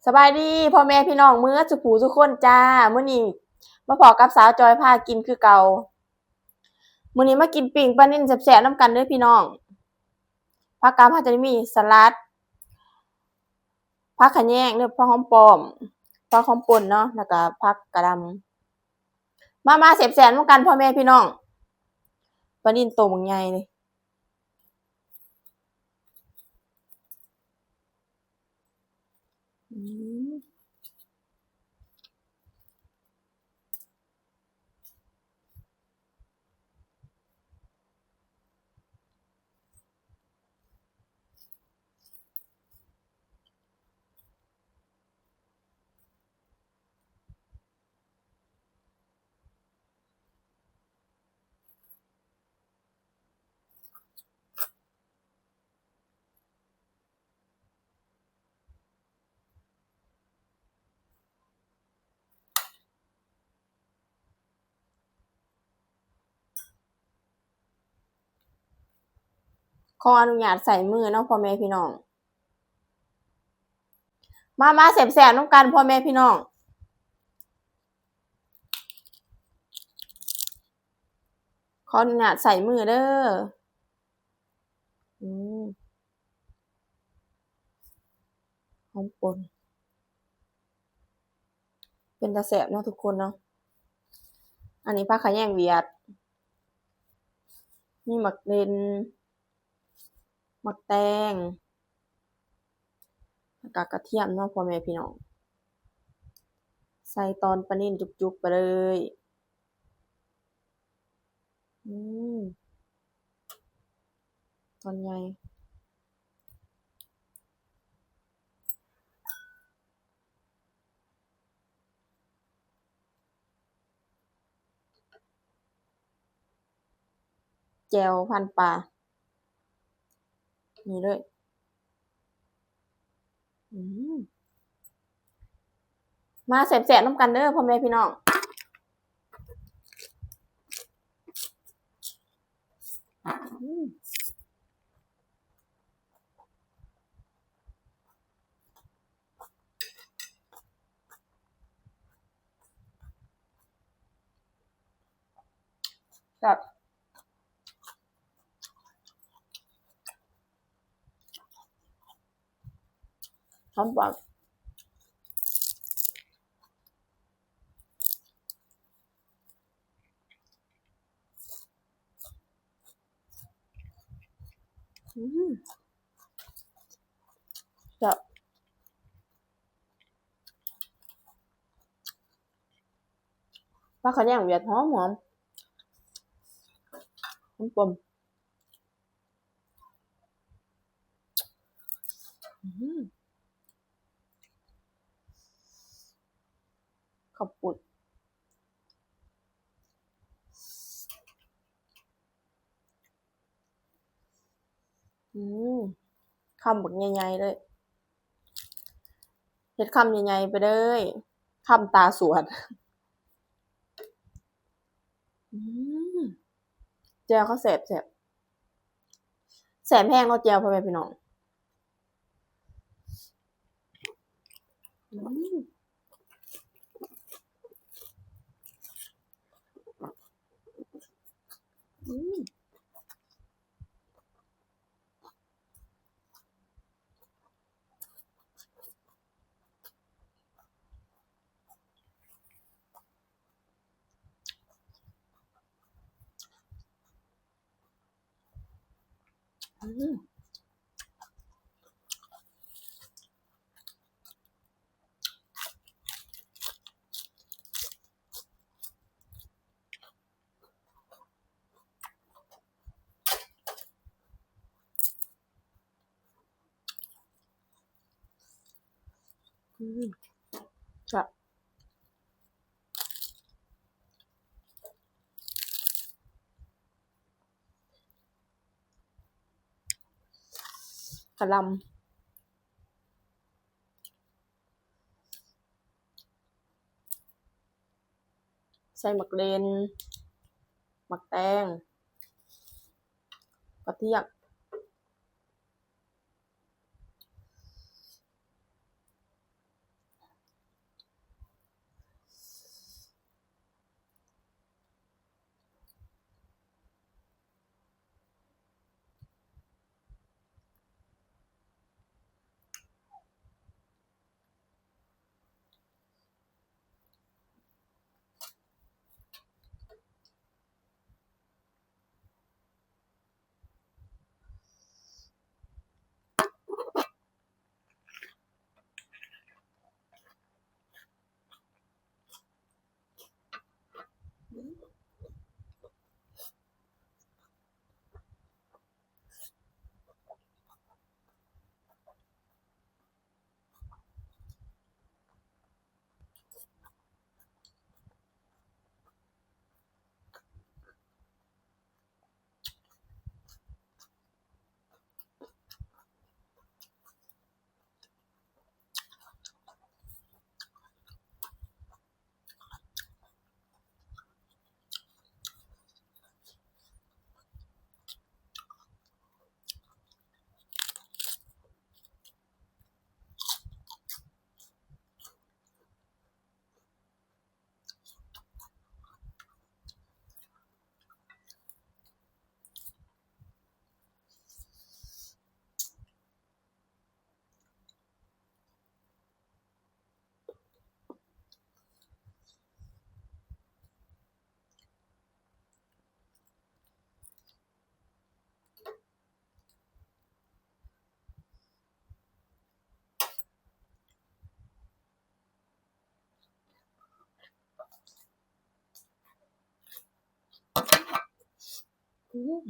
ສະບາຍດີພໍ່ແມ່ພີ່ນ້ອງເໝິດສູ່ຜູ້ສູ່ຄົນຈ້າ. ມື້ນີ້ມາພໍ້ກັບສາວຈອຍພາກິນຄືເກົ່າ. ມື້ນີ້ມາກິນປີ້ງປານິນແຊບໆນຳກັນເດີພີ່ນ້ອງ. ຜັກກັບເຮົາຈະມີສະຫຼັດ, ຜັກຂະແຍງເດີ, ຜັກຫອມປ້ອມ, ຜັກຫອມປົ່ນເນາະ, ແລ້ວກະຜັກກະຫຼ່ຳ. ມາ ມາແຊບໆນຳກັນພໍ່ແມ່ພີ່ນ້ອງ. ປານິນໂຕບັກໃຫຍ່ເລີຍ. ອືມ. ຂໍອະນຸຍາດໃຊ້ມືເນາະພໍ່ແມ່ພີ່ນ້ອງ. ມາ ມາແຊບໆນຳກັນພໍ່ແມ່ພີ່ນ້ອງ. ຂໍອະນຸຍາດໃຊ້ມືເດີ. ອືມ ຫອມປົ່ນ ເປັນຕາແຊບເນາະທຸກຄົນເນາະ. ອັນນີ້ຜັກຂະແຍງຫວຽດ, ມີໝາກເລັ່ນ, ໝາກແຕງ ແລ້ວກະກະທຽມເນາະພໍ່ແມ່ພີ່ນ້ອງ. ໃສ່ຕອນປານິນຈຸກໆໄປເລີຍ. ອືມ ຕອນໃຫຍ່. ແຈ່ວພັນປາ ນີ້ເລີຍ. ອືມ ມາແຊບໆນຳກັນເດີພໍ່ແມ່ພີ່ນ້ອງ. ອືມ ແຊບ. ຫອມປາກ. ອືມ ແຊບ. ຜັກຂະແຍງຫວຽດຫອມໆ ຫອມປົ່ນ. ອືມ ເຂົ້າປຸ້ນ. ອືມ ຄຳບັກໃຫຍ່ໆເລີຍ. ເຮັດຄຳໃຫຍ່ໆໄປເລີຍ ຄຳຕາສວດ. ອືມ ແຈ່ວເຂົາແຊບໆ ແຊບແຮງເນາະແຈ່ວ ພໍ່ແມ່ພີ່ນ້ອງ. ອືມ ອືມ. ອືມ ອືມ ແຊບ. ກະຫຼ່ຳ ໃສ່ໝາກເລັ່ນ ໝາກແຕງ ກະທຽມ. ອືມ.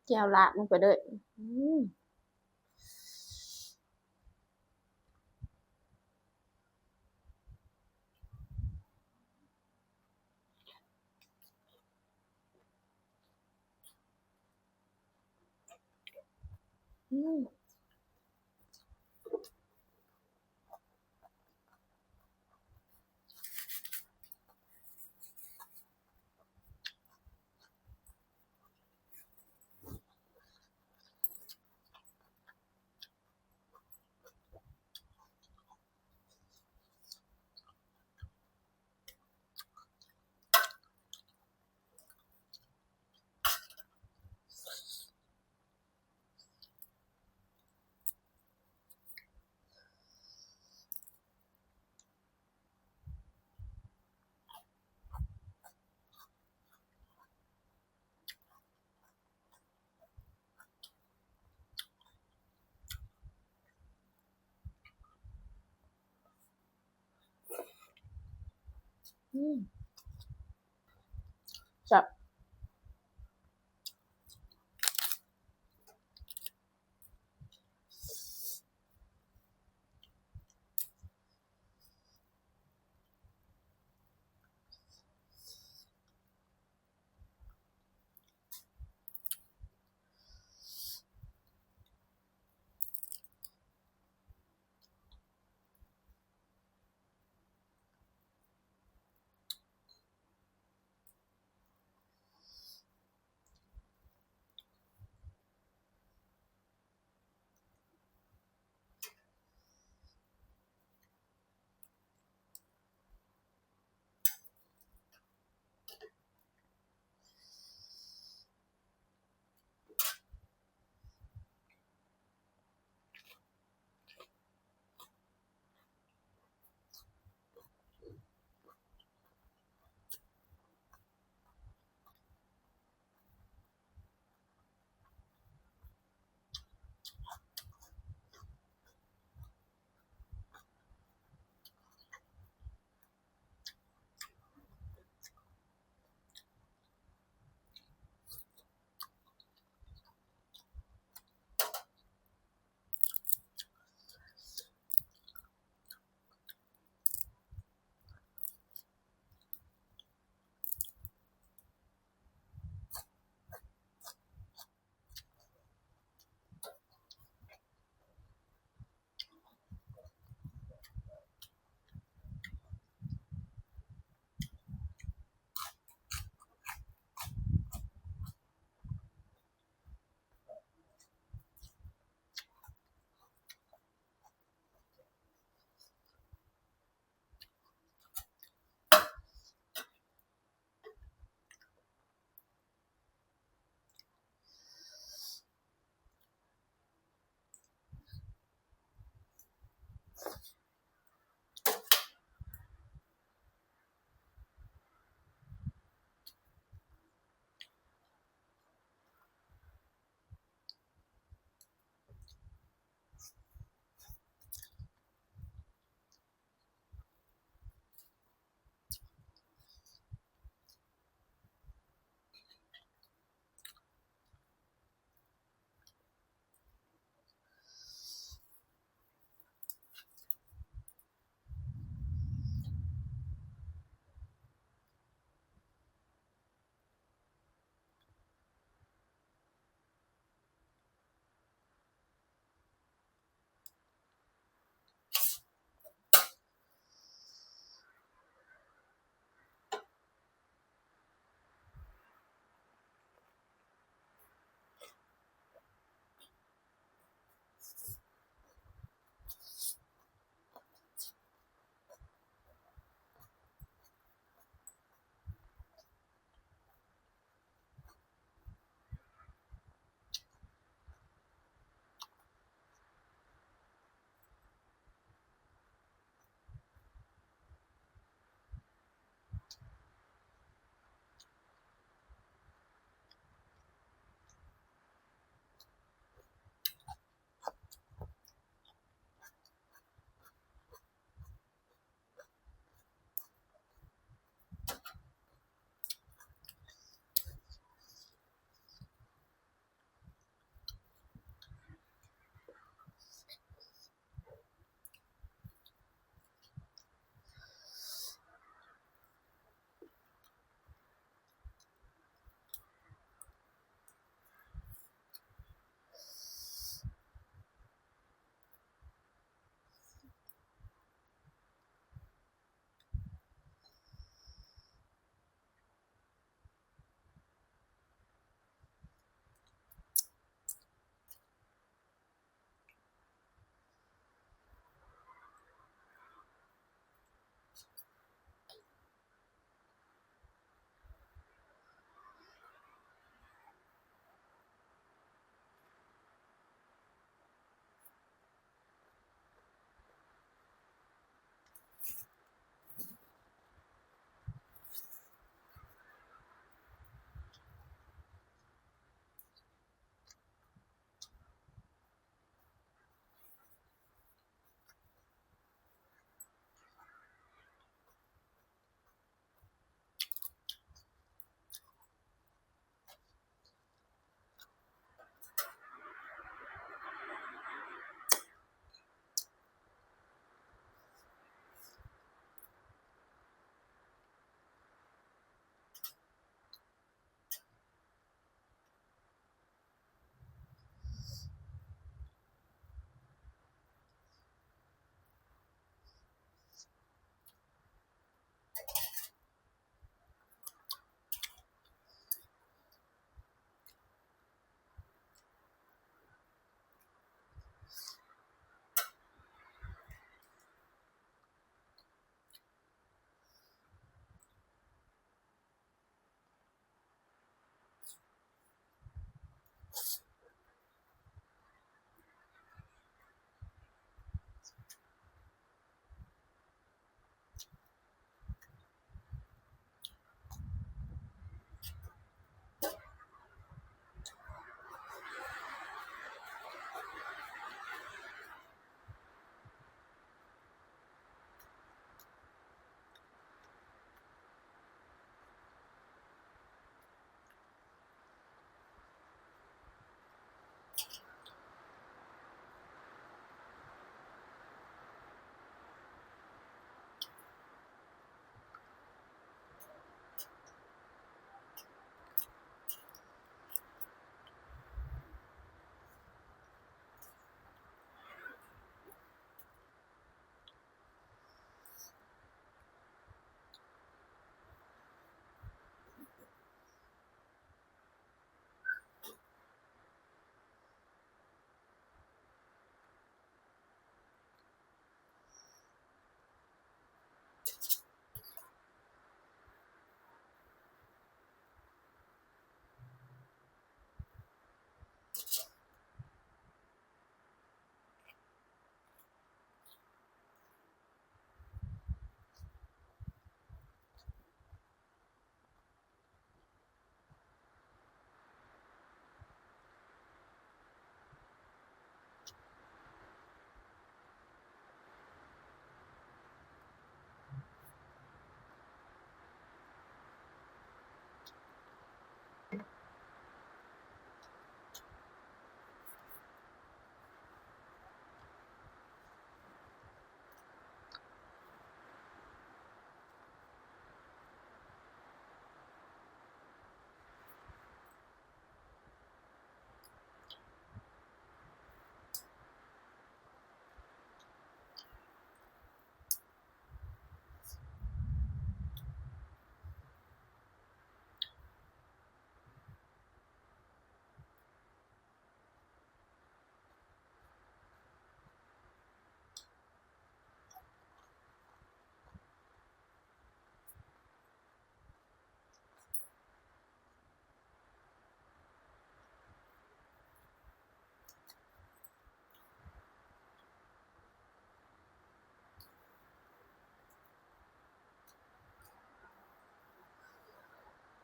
ແຈ່ວລາດລົງໄປເລີຍ. ອືມ. ອືມ. ອືມ ແຊບ. ອ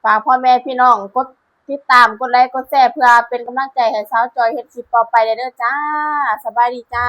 ฝากพ่อแม่พี่น้องกดติดตาม กดไลค์ กดแชร์ เพื่อเป็นกำลังใจให้สาวจอยเฮ็ดคลิปต่อไปเด้อจ้า สบายดีจ้า